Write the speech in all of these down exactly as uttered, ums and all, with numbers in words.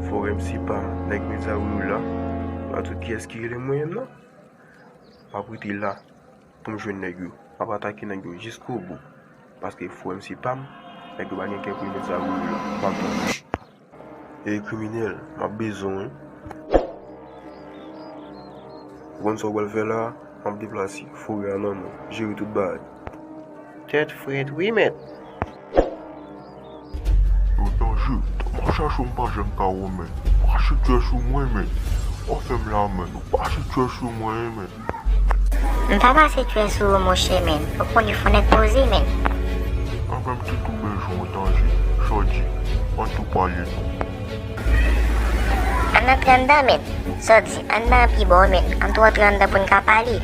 Frè m, se pa nèg medya wi la. Pa tout kiyès ki rele mwen menm non. M ap rete la pou m jwenn nèg yo. M ap atake nèg yo jiskobou. Paske frè m, se pa m, nèg yo pa gen kè pou yo met sa pou yo. M ap tann. Ey kriminèl, m ap bezwen w wi. Ou konn sa w pral fè la? M ap deplase, fore a nan men w, jere tout bagay. Tèt frèt wi mèt. Yo danje, m ap chache w m pa janm ka wè w men. Mache tchè sou mwen men. W ap fè m la men, ou mache tchè sou mwen men. M pa pase tchè sou ou monchè men. Ou konnen fò nèg poze men. Anben m te tou bezwen w danje. Sa w di? Ann tou pale non. Ann antre anndan men. Sa w di? Anndan an pi bon men. Ann tou antre anndan pou n ka pale.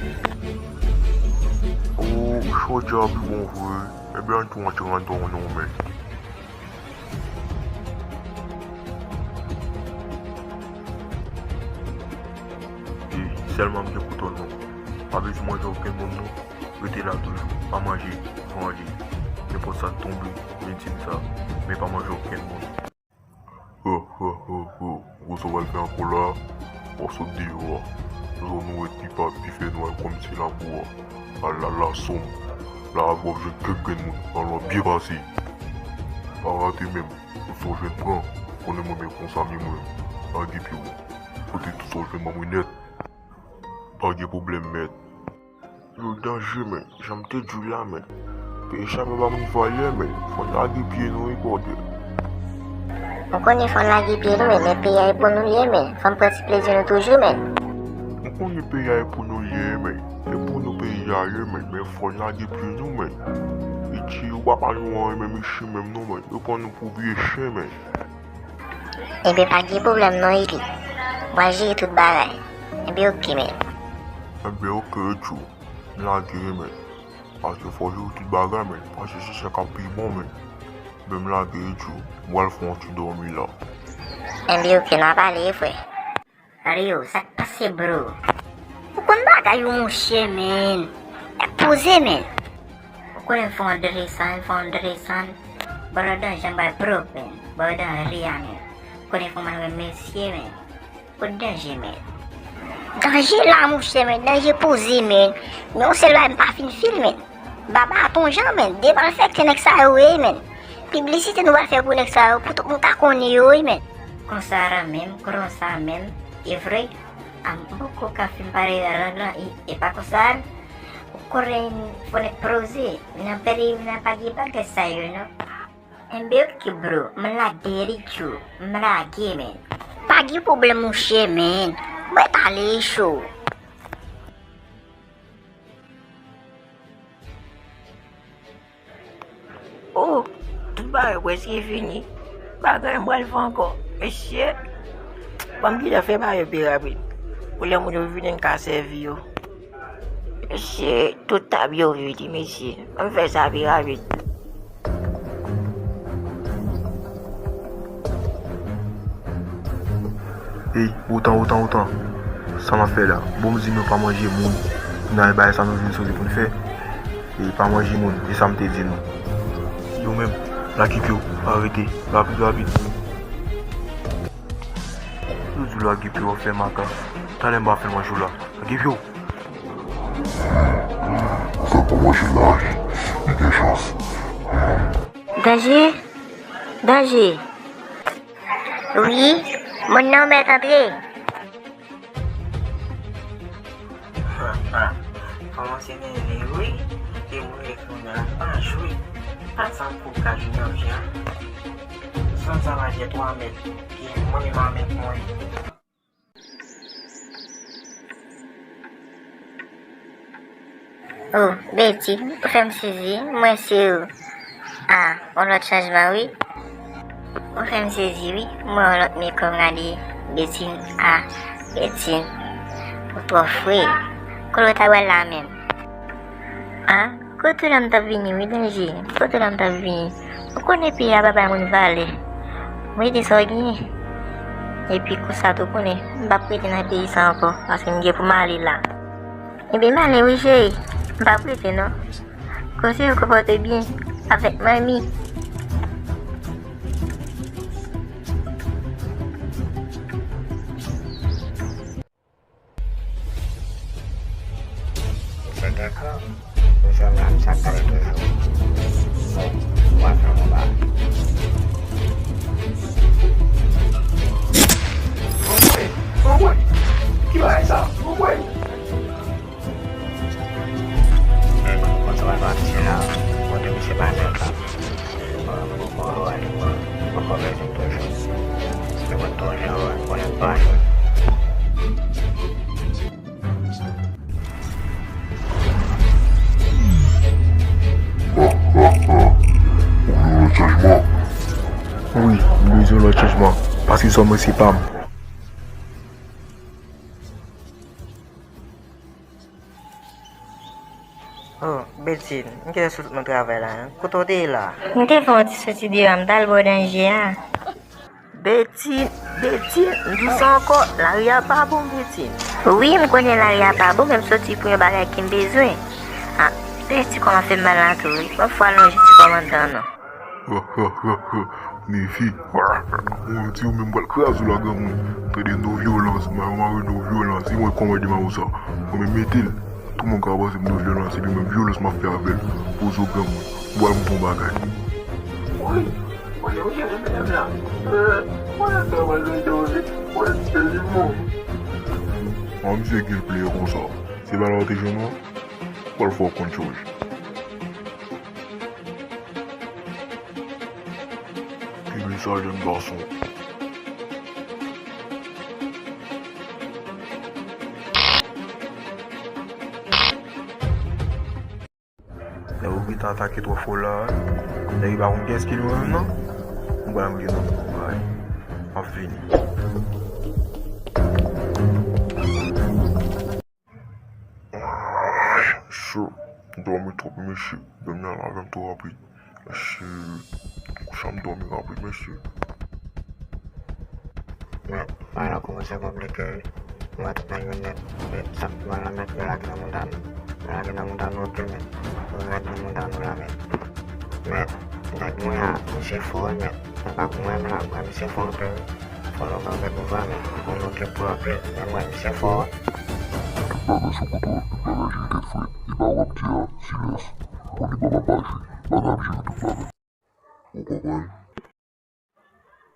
O, sa w di a pi bon vre. Ebyen ann tou antre anndan non men. E sèlman m gen pou tòl non. Pa bezwen manje okenn moun non. Rete la toujou. Pa manje, vanje. Nenpòt sa k tonbe, vin di m sa. Men pa manje okenn moun. Ho, ho, ho, ho. Gwo sa w pral fè ankò la? W ap sot deyò a. Zòn ou ret pi pa, pi fè nwa kòmsi labou a. Ala lason m. La a w ap jwenn kèk grenn moun. Ala w ap byen pase. Pa rate menm. Tout sa w jwenn pran. Konnen mwen menm konsa menm mwen. Lage pye w. Pote tout sa w jwenn ban mwen nèt. Pa gen pwoblèm mèt. Yo danje men, jan m te di w la men. Peyi sa pa ba moun vale men, fò n lage pye nou wi brother. Ou konnen fò n lage pye nou men, men peyi a e pou nou l ye men, fò n pran ti plezi nou toujou men. Ou konnen peyi a e pou nou l ye men, e pou nou peyi a ye men, men fò n lage pye nou men. Piti yo pa pa nou anyen menm ichi menm non men, yo pran nou pou vye chen men. Ebyen pa gen pwoblèm non Eli. Mwen jere tout bagay. Ebyen oke men. Ebyen oke Edjou. M lage men. Paske fò jere tout bagay men. Paske se sa k ap pi bon men. Ebyen m lage Edjou. M pral fè yon ti dòmi la. Ebyen oke n a pale frè. Rio, sa k pase bro? Ou konn bagay ou monchè men. Nèg poze men. Ou konnen fò Andre san, fò Andre san. Bòlò danje anba bro men. Bòlò danje a men. Ou konnen fò mwen wè mesye men. Kot danje men. Danje la monchè men. Danje poze men. Men yon sèl bagay m pa fin fil men. Baba a ton jan men. De bal fèk se nèg sa yo ye men. Piblisite nou pral fè pou nèg sa yo. Pou tout moun ka konnen yo wi men. Konsa menm, konsa menm. E vre. A m poko ka fin pale lang lan. E, e pa konsa. Ou konnen fò nèg poze. Nan peyi m nan pa gen bagay sa yo non. Enben oke bro, m la dèyè li tjou, m lage men. Pa gen pwoblèm monchè men, mwen pale cho. Oh, tout bagay prèske fini. Bagay m pral fè ankò. Mesye, ban m gentan fè bagay yo pi rapid. Pou lè moun yo vini, n ka sèvi yo. Mesye, tout tab yo vide, mesye. Ban m fè sa pi rapid. Ey, otan, otan, otan. Sa m ap fè la? Bon, m di nou pa manje moun. N al bay sa nou vin soti pou n fè. E pa manje moun, e sa m te di nou. Yo menm, lage pye w, pa rete, rapid, rapid. Yo di w lage pye w ap fè maka. Talè m pa fè manje w la. Lage pye w. Ou fè pa manje la, li gen chans. Danje? Danje? Wi, moun nan w mèt antre. Kòmanse nève wi, e mwen kounye a pa jwe. Pa sa pou ka jwe nan vi a. Zòn sa majè twa mèt, e mwen menm avèk mwen. Oh, Betty, ou fè m sezi, mwen se ou. Ah, yon lòt chanjman wi. Ou fè m sezi wi, mwen yon lòt mekòp gade Betty, ah, Betty, ou twò fre. Kote w ta pral la menm? Ah, kote w la m t ap vini wi, Danje, kote w la m t ap vini? Ou konnen peyi a pa bay moun valè. Mete sa w genyen. Epi konsa tou konnen, m p ap rete nan peyi sa ankò, paske m gen pou m ale la. Ebyen m ale wi cheri, m p ap rete non. Kote yo konpòte byen avèk manmi? Ou fè dakò? Ou fè m la, m sa k pale toujou. Bon, w ap fè konba. Anmwey! Anmwey! Ki bagay sa? Anmwey! Bon, sa va pa misye la. Kote misye pase ankò? Bon, bon, bon, bon, bon, bon, bon, bon, bon, bon, bon, bon, bon, bon, bon, bon. Ou vle yon lòt chanjman? Wi, m bezwen yon lòt chanjman. Paske zòm mwen se pa m. Oh, Betine, m gentan sot nan travay la, en. Kote w te ye la? M te fè yon ti soti deyò a, m t al bò danje a. Betine, Betine, m di w sa ankò, lari a pa bon, Betine. Wi, m konnen lari a pa bon, men m soti pou yon bagay ke m bezwen. Ah, dèyè ti kò m ap fè m mal la tou, wi. M ap fè w al lonje ti kò m anndan, non. Nefi. Mwen di w menm pral kraze w la granmoun. Tande non vyolans, mari non vyolans. E mwen kòmande mari w sa. Mwen menm mete l. Tout moun ka panse m non vyolans, epi mwen vyolans m ap fè avè l. Poze w granmoun. Ou al montre yon bagay. Wi. Mwen chèche medam la. Mwen nan travay lè yo wi. Mwen se li mwen. An misye gen plè konsa. Se pa la w te jwenn mwen? Pral fè w konn chonj. Ki mesaj jèn gason. Nèg yo gentan atake twò fò la. Nèg yo pa konn kiyès ki nou menm non. M pral antre nan konba a. M ap vini. Cho. M dòmi twòp mesye. Dòmi a lave m twò rapid. Mesye. Kouche m dòmi rapid mesye. Mwen, bagay la kòmanse konplike wi. Mwen tout nèg yo nèt. Sa mwen la mèt yo lage nan mouda nou. Yo lage nan mouda nou anpil mèt. Yo lage nan mouda nou la mèt. Mèt, nèg mwen a, misye fò wi mèt. Mwen pa pou mwen la, mwen misye fò anpil. Fò nou pa fè pouvwa mèt. Fò nou gen pou anpil. Men mwen misye fò wi. Tout bagay sou kontwòl, tout bagay jere tèt frèt. E pa w ap di a, silans. Ou konn li pa m ap aji. Bagay ap jere tout bagay. Ou konprann?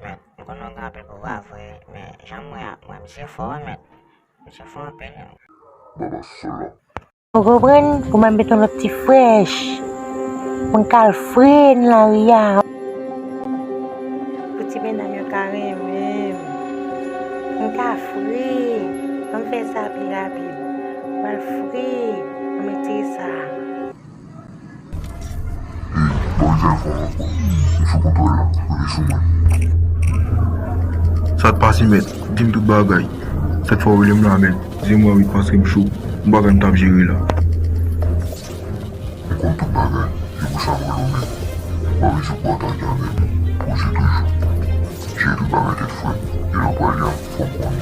Men, m konnen w gen anpil pouvwa vre, men jan m wè a, mwen misye fò wi mèt. Misye fò anpil. Baba sòl la. Ou konprann? Pou mwen mete yon lòt ti frèch. Pou m ka al fre nan lari a. Pou ti medam yo ka renmen m. M ka fre. Ban m fè sa pi rapid. M al fre. Ban m retire sa. Ey, bòy zèl fò ankò. Li sou kontwòl la. Li sou mwen. Sa k pase mèt? Di m tout bagay. Sa k fè w rele m la menm? Di m wè wi paske m cho. M pa konn m t ap jere la. M konn tout bagay. Se pou sa m rele w menm. M pa bezwen pou atake avè m. Poze toujou. Jere tout bagay tèt frèt. E lè w prale a, fò m konnen.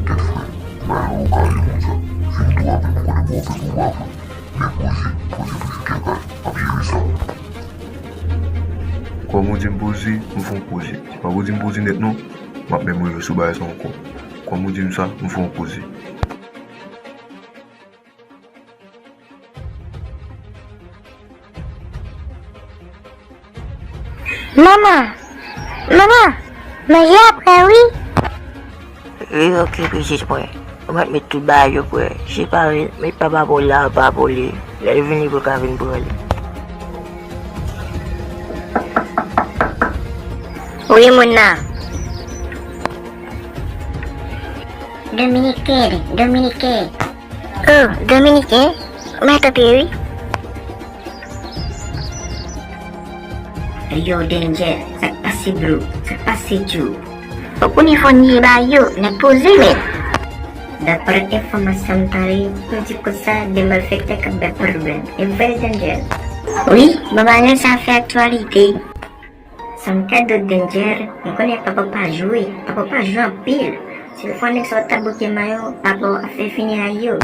Tèt frèt. Bagay la okazyon konsa. Vin tou rapid, m konnen m gon anpil pouvwa vre. Men poze, poze toujou kè kay. M ap jere sa. Kòm ou di m poze, m fè w poze. Se pa pou di m poze nèt non, m ap menm rive sou bagay sa ankò. Kòm ou di m sa, m fè w poze. Manman! Manman! Manje a prè wi! Wi, oke, pitit mwen. Ou mèt met tout bagay yo prè. Si pa vin, met papa pou li, papa pou li. Lè l vini pou l ka vin pran li. Wi, moun nan. Dominiken, Dominiken. Oh, Dominiken? Mwen tanpri wi. Yo, Danger, sa k pase, bro? Sa k pase, Joe? Ou konnen fò n ye ba yo, nèg poze, men. Daprè enfòmasyon m tande, yo di konsa de malfektè k ap bay pwoblèm. E vre, Danger? Wi, bon, bagay sa fè aktyalite. Sa m ka di w, Danger, m konnen papa w pa jwe, papa w pa jwe anpil. Si yon fwa nèg sa yo ta bouke mayo, papa w ap fè fineray yo.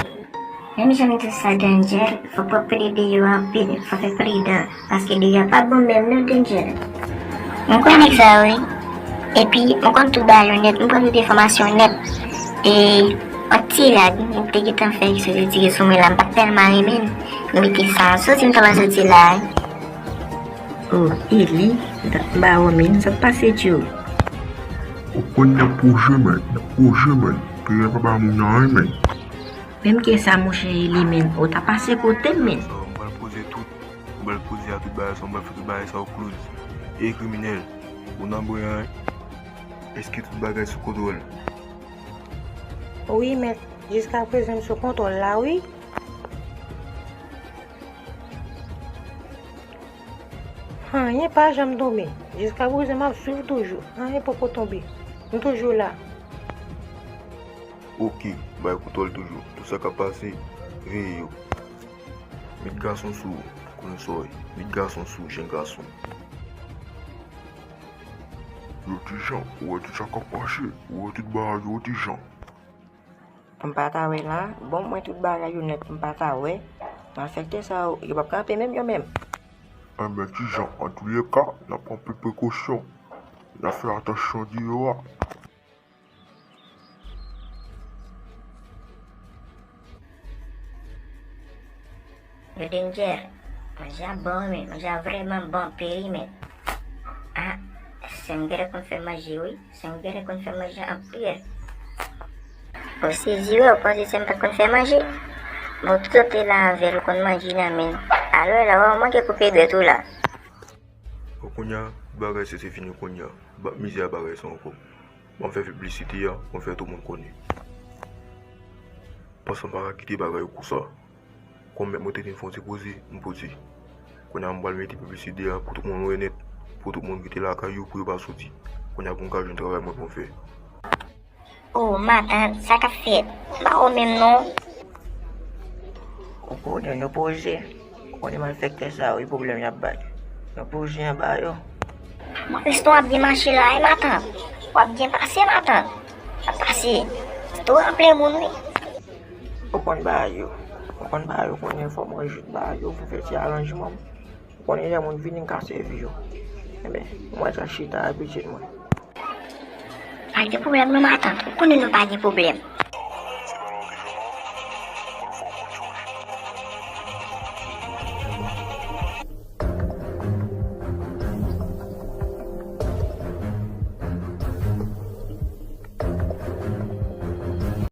Menm jan m di w sa, Danger, fò w pran pli de yo anpil, fò w fè pridan, paske de yo a pa bon menm non, Danger. M konn nèg sa yo, wi. Epi, m konn tout bagay yo nèt, m konn tout enfòmasyon nèt. E, yon ti rad, m te gentan fè eksprè retire sou mwen la, m pa t tèlman renmen l. M mete sa, soti m ta pral soti la, wi. Oh, Eli, m ba ou men, sa k pase, Joe? Ou konn n ap pwoje, men, n ap pwoje, men. Peye pa ba moun anyen, men. Menm ke sa, monchè Eli, men, ou ta pase kote m, men. Sa, m pral poze tout, m pral poze a tout bagay sa, m pral fè tout bagay sa yo close. E kriminèl, ou nan bwen an, èske tout bagay sou kontwòl? Wi, mèt, jiska prezan m sou kontwòl la, wi. Anyen pa janm tonbe. Jiska prezan m ap swiv toujou. Anyen poko tonbe. M toujou la. Oke, bay kontwòl toujou. Tout sa k ap pase, veye yo. Met gason sou ou, konnen sa w ye. Met gason sou ou, jenn gason. Yo ti jan, ou wè tout sa k ap pase, ou wè tout bagay yo ti jan. M pa ta wè la, bon mwen tout bagay yo nèt m pa ta wè. Malfektè sa yo, yo p ap kanpe menm yo menm. Enben ti jan, antouleka, n ap pran pil prekosyon. N ap fè atansyon deyò a. Yo Danger, manje a bon wi, manje a vrèman bon, perimèt. Ah, sè m genlè konn fè manje wi, sè m genlè konn fè manje anpil. Ou sezi wi, ou panse sè m pa t konn fè manje? Bon, tout tan te la avè l, ou konn manje nan men l. Alò la, w manke koupe dwèt ou la. Bon, kounye a, bagay se, se fini kounye a. M p ap mize a bagay sa ankò. Ban m fè piblisite a, ban m fè tout moun konnen. Paske m pa ka kite bagay yo konsa. Kòm mèt mwen te vin fè yon ti koze, m poze. Kounye a m pral mete piblisite a pou tout moun wè nèt, pou tout moun ki te lakay yo, pou yo pa soti. Kounye a pou m ka jwenn travay mwen pou m fè. Oh, matant, sa k ap fèt? M pa wè w menm non. Ou konnen nou poze. Ou konnen malfektè sa yo, e pwoblèm y ap bay. Nou poze anba yo. Bon, resto ap byen mache la, e matant. W ap byen pase, matant. W ap pase. Resto ranpli moun, wi. Ou konn bagay yo. Ou konn bagay yo, konnen fò mwen jwenn bagay yo pou fè ti aranjman. Ou konnen lè moun vini, m ka sèvi yo. Enben, mwen sa chita abitid mwen. Pa gen pwoblèm non, matant. Ou konnen nou pa gen pwoblèm.